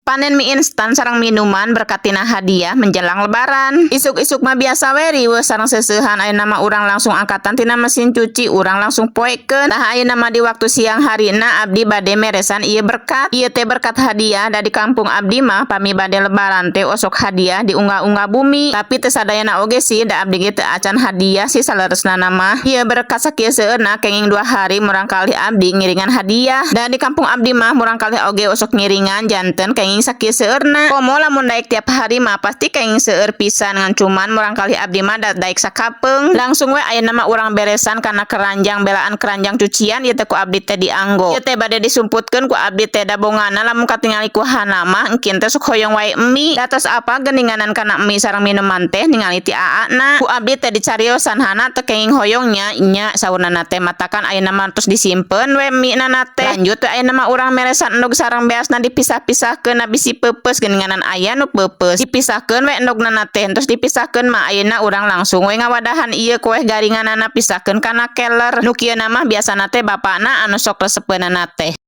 Panen mie instan sareng minuman berkat tina hadiah menjelang Lebaran. Isuk-isuk mah biasa we riweuh sareng seuseuhan. Ayeuna mah urang langsung angkatan tina mesin cuci, urang langsung poekeun. Tah, ayeuna mah di waktu siang harina abdi bade meresan ieu berkat. Ieu teh berkat hadiah. Da di kampung abdi mah pami bade Lebaran teh osok hadiah diunggah-unggah bumi. Tapi teu sadayana oge sih, da abdi ge teu acan hadiah sih saleresna mah. Ieu berkat sakieu seueurna kenging 2 hari murangkalih abdi ngiringan hadiah. Da di kampung abdi mah murangkalih oge osok ngiringan, janten kenging sakieu seueurna. Komo lamun daek tiap hari mah pasti kenging seueur pisan, ngan cuman murangkalih abdi mah da daek sakapeung. Langsung we ayeuna mah urang beresan kana keranjang, belaan keranjang cucian ieu teh ku abdi teh dianggo. Ieu teh bade disumputkeun ku abdi teh, da bongana lamun katingali ku Hana mah engkin teh sok hoyong wae mie. Da tos apa geuninganan kana mie sareng minuman teh ningali ti aana. Ku abdi teh dicariosan, "Hana, teu kenging hoyong nya?" "Nya," saurnana teh. Matakan ayeuna mah tos disimpen we mie na teh. Lanjut we ayeuna mah urang meresan endog sareng beasna, dipisah-pisahkeun bisi peupeus, geuninganan aya nu peupeus. Dipisahkeun we endogna teh. Terus dipisahkeun mah ayeuna urang langsung we ngawadahan ieu kue garinganana, pisahkeun kana keler. Nu kieu mah biasana teh bapakna anu sok resepeunana teh.